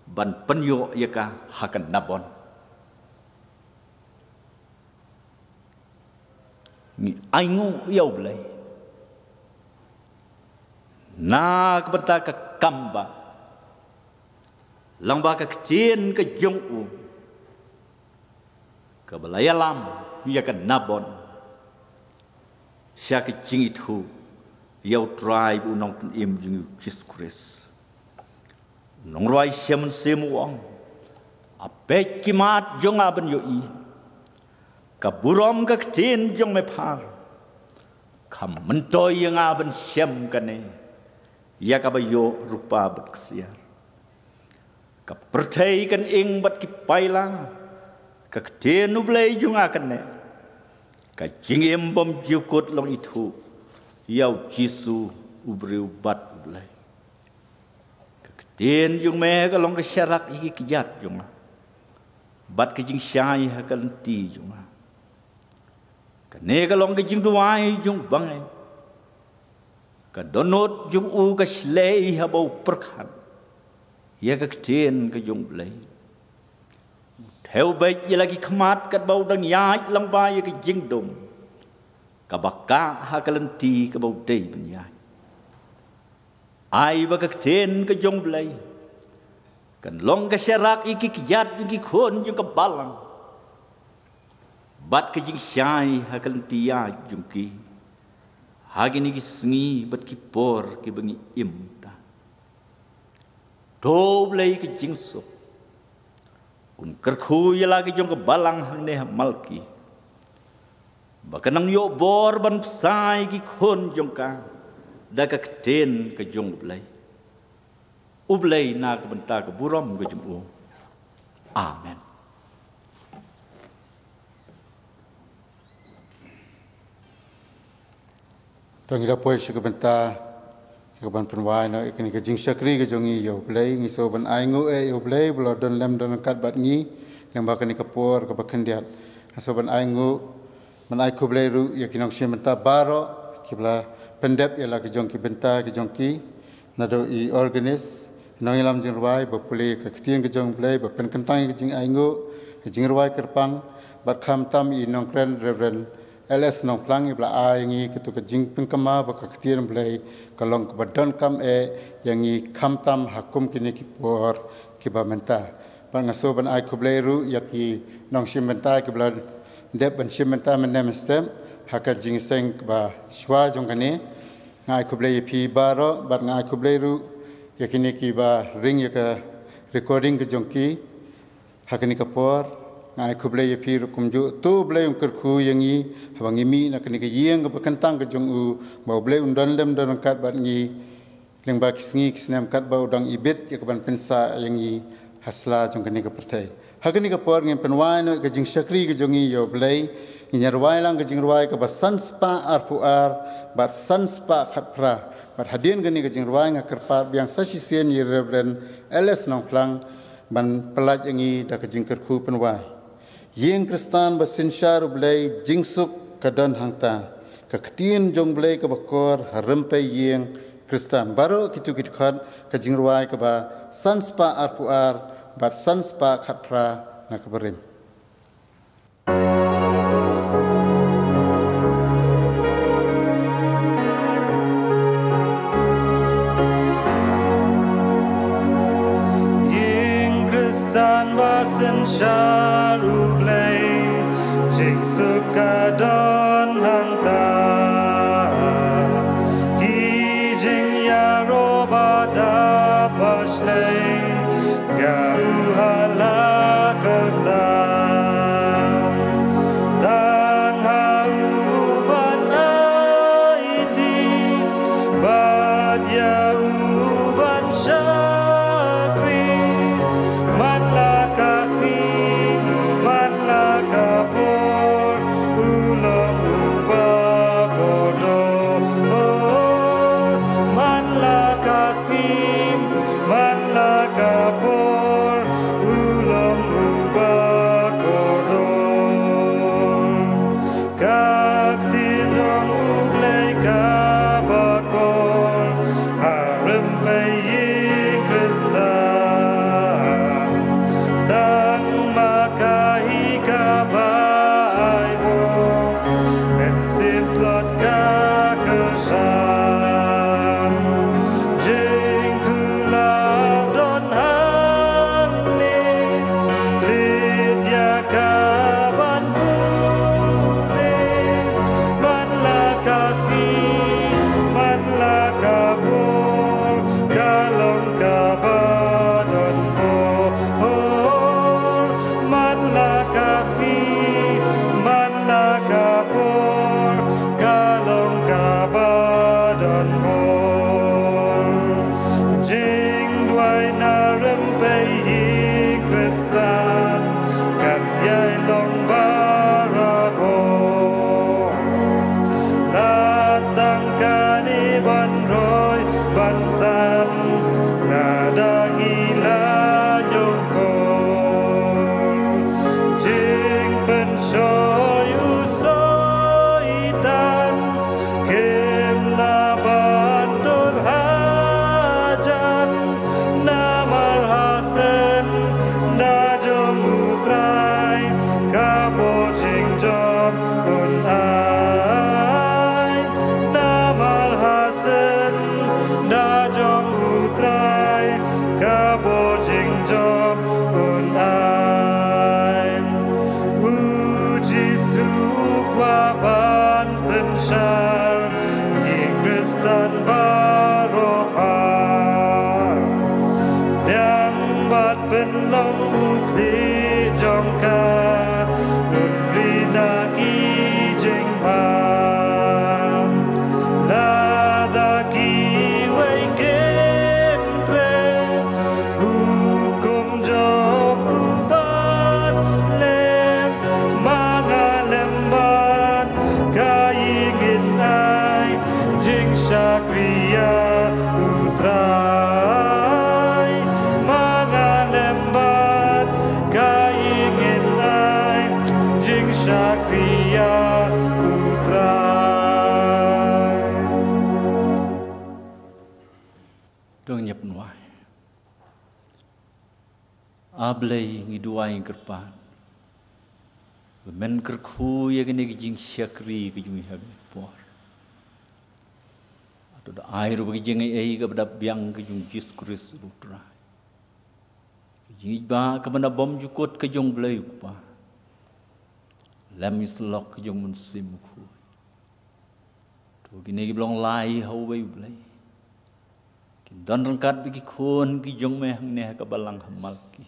ban pynïoh ïa ka ha ka Nabon. Ngi ainguh ïa U Blei na ka bynta ka kam ba lyngba ka ktien ka jong u kaba la ïalam ïa ka Nabon sha ka jingithuh ïa U Trai bad u Nongpynim jong ngi U Jisu Khrist. U nongrwai Shemon Sim u ong, a peit ki mat jong nga ban ïohi ka burom ka ktien jong me phar, kham myntoi ïa nga ban shem kane ïa kaba ïoh rupa bad ksiar. Ka pyrthei kan ing bad ki paila, ka ktien U Blei jong nga kan neh. Ka jingim bymjukut long ithuh ïa U Jisu, u briew bad U Blei. Ka ktien jong me ka long ka sharak ïa ki kjat jong nga bad ka jingshai ha ka lynti jong nga. Kane ka long ka jingduwai jong u bangeit. Ka dohnud jong u ka shlei haba u pyrkhat ïa ka ktien ka jong U Blei. U thew beit ïa la ki khmat katba u dang ïaid lyngba ïa ka jingdum kaba kah ha ka lynti kaba u dei ban ïaid. Ai ba ka ktien ka jong U Blei kan long ka sharak ïa ki kjat jong ki khun jong ka balang bad ka jingshai ha ka lynti ïaid jong ki Ha kine ki sngi bad ki por kiba ngi im mynta, to Blei ka jingsuk un kyrkhu ïa la ki jong ka balang hangne ha Malki, ba kan nang ïoh bor ban bsa ïa ki khun jong ka da ka ktien ka jong U Blei. U Blei na ka bynta ka burom ka jong u. Amen. To ngin ïa poi sha ka bynta kaban pynwai noh ïa kane ka jingshakri ka jong ngi ïa U Blei. Ngi sngewbha ban ainguh ïa U Blei ba u la don lem don ryngkat bad ngi lyngba kane ka por kaba khyndiat. Ngi sngewbha ban ainguh, ban ai khublei ruh ïa ki nongshim bynta baroh kiba la pyndep ïa la ki jong ki bynta ki jong ki. Naduh i organist, nongïalam jingrwai ba pule ka ktien ka jong U Blei, ba pynkyntang ïa ka jingainguh, ka jingrwai kyrpang, bad khamtam i nongkren Reverend L S Nongphlang iba la ai ïa ngi kato ka jingpynkynmaw ba ka ktien U Blei ka long kaba donkam eh ïa ngi khamtam ha kum kine ki por kiba mynta. Bad nga sngewbha ban ai khublei ruh ïa ki nongshim bynta kiba la dep ban shim bynta mynne mynstep ha ka jingïaseng kaba shuwa jong kane. Nga ai khublei ïa phi baroh, bad nga ai khublei ruh ïa kine kiba ring ïa ka recording ka jong ki ha kane ka por. Nga ai khublei ïa phi ruh kumjuh. To U Blei un kyrkhu ïa ngi haba ngi mih na kane ka ïing kaba kyntang ka jong u, ba U Blei un don lem don ryngkat bad ngi lyngba ki sngi ki snem katba u dang ibit ïa kaban pynsah ïa ngi ha sla jong kane ka pyrthei. Ha kane ka por ngin pynwai noh ïa ka jingshakri ka jong ngi ïa U Blei. Ngin ïa rwai lang ka jingrwai kaba san spah arphew ar bad san spah khatphra. Bad hadien kane ka jingrwai nga kyrpad biang sa shisien ïa Reverend L S Nongphlang ban pyllait ïa ngi da ka jingkyrkhu pynwai. Ïing Khristan ba synshar U Blei, jingsuk ka don hangta. Ka ktien jong U Blei kaba kor ha rympei ïing Khristan. Baroh kito ki dkhot ka jingrwai kaba san spah arphew ar bad san spah khatphra na kaba rim. Ïing Khristan ba synshar U Blei, jingsuk ka don hangta. Ki jingïaroh ba dap ba shlei ïa u ha la kyrteng. Tang ha u ban aiti bad ïa u ban shakri. Man la ka sngi, man la ka por, u long uba kordor. Man la ka sngi, man la ka por, u long uba kordor. Ka ktien jong U Blei kaba kor ha rympei ïing Khristan. Tang ma ka hi kaba ai bor, mynsiem tlot ka kyrshan. Jingkular don hangne, plie ïa ka ban pule. Man la ka sngi, man la ka por, ka long kaba don bor. Man la ka sngi, man la ka por, ka long kaba don bor. Jingduwai na rympei ïing Khristan kan ïai long barabor. La tang kane ban roi ban san, lada ngi la ñiewkor. Jingpynshoi u Soitan kim lah ban tur hajan. Namar ha senda jong U Trai ka bor jingjop un ai. Namar ha senda jong U Trai ka bor jingjop un ai. U Jisu u kwah ban synshar Tan baroh ar, dang bad pynlong u khlieh jong ka, un ri na ki jingman. Lada kiwei kin treh, hukum jong u bad lem, ma nga lem bad ka ïing in ai jingshakri ïa u Trai. Ma nga lem bad ka ïing in ai jingshakri ïa u Trai. To ngin ïa pynwai. A Blei, ngi duwai, ngi kyrpad ba men kyrkhu ïa kane ka jingshakri ka jong ngi ha kane ka por. Hato da ai ruh ba ka jingaiei kaba da biang ka jong u Jisu Khrist u Trai, ka jingïeit ba kaba na bymjukut ka jong U Blei U Kpa, lem ïa ka syllok ka jong U Mynsiem Bakhuid. To kine kiba long lai ha uwei U Blei kin don ryngkat bad ki khun ki jong me hangne ha ka balang ha Malki.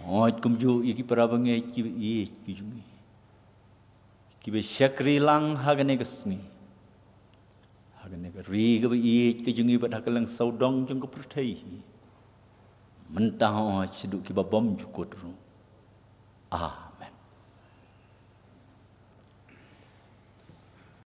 Hooid kumjuh ïa ki para bangeit kiba ïeit ki jong ngi, kiba shakri lang ha kane ka sngi, ha kane ka ri kaba ïeit ka jong ngi bad ha ka lyngsawdong jong ka pyrthei hi, mynta hooid shaduh kiba bymjukut ruh. Amen.